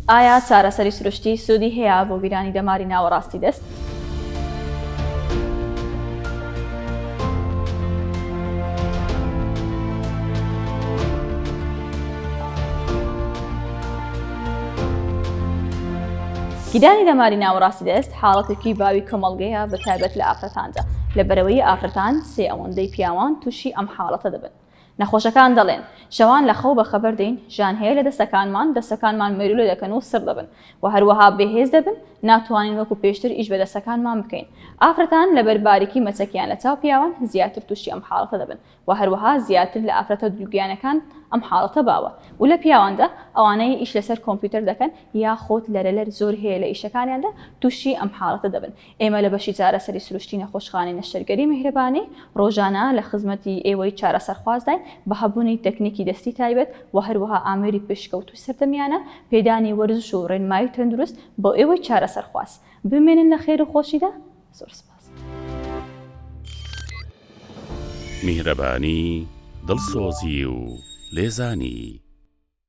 ئایا چارەسەری سروشتی سوودی هەیە بۆ گیرانی دەماری ناوەڕاستی دەست؟ گیرانی دەماری ناوەڕاستی دەست حاڵەتێکی باوی کۆمەڵگەیە بە تایبەت لە ئافرەتاندا، لەبەرئەوەی ئافرەتان سێ ئەوەندەی پیاوان تووشی ئەم حاڵەتە دەبن. نەخۆشەکان دەڵێن، شەوان لە خەو بەخەبەر دێین، ژان هەیە لە دەستەکانمان، دەستەکانمان مەیلولە دەکەن و سڕ دەبن و هەروەها بێهێز دەبن، ناتوانین وەکو پێشتر ئیش بە دەستەکانمان بکەین. ئافرەتان لەبەر باریکی مەچەکیان لە چاو پیاوان زیاتر تووشی ئەم حاڵەتە دەبن و هەروەها زیاتر لە ئافرەتە دووگیانەکان ئەم حاڵەتە باوە و لە پیاواندا ئەوانەی ئیش لەسەر کۆمپیوتەر دەکەن یاخود لەرەلەر زۆر هەیە لە ئیشەکانیاندا تووشی ئەم حاڵەتە دەبن. ئێمە لە بەشی چارەسەری سروشتی نەخۆشخانەی نەشتەرگەری میهرەبانی ڕۆژانە لە خزمەتی ئێوەی چارەسەرخوازداین بە هەبوونی تەکنیکی دەستی تایبەت و هەروەها ئامێری پێشکەوتووی سەردەمیانە، پێدانی وەرزش و ڕێنمایی تەندروست بۆ ئێوەی چارەسەرخواز. بمێنن لە خێر و خۆشیدا. زۆر سپاس. میهرەبانی، دڵسۆزی و لێزانی.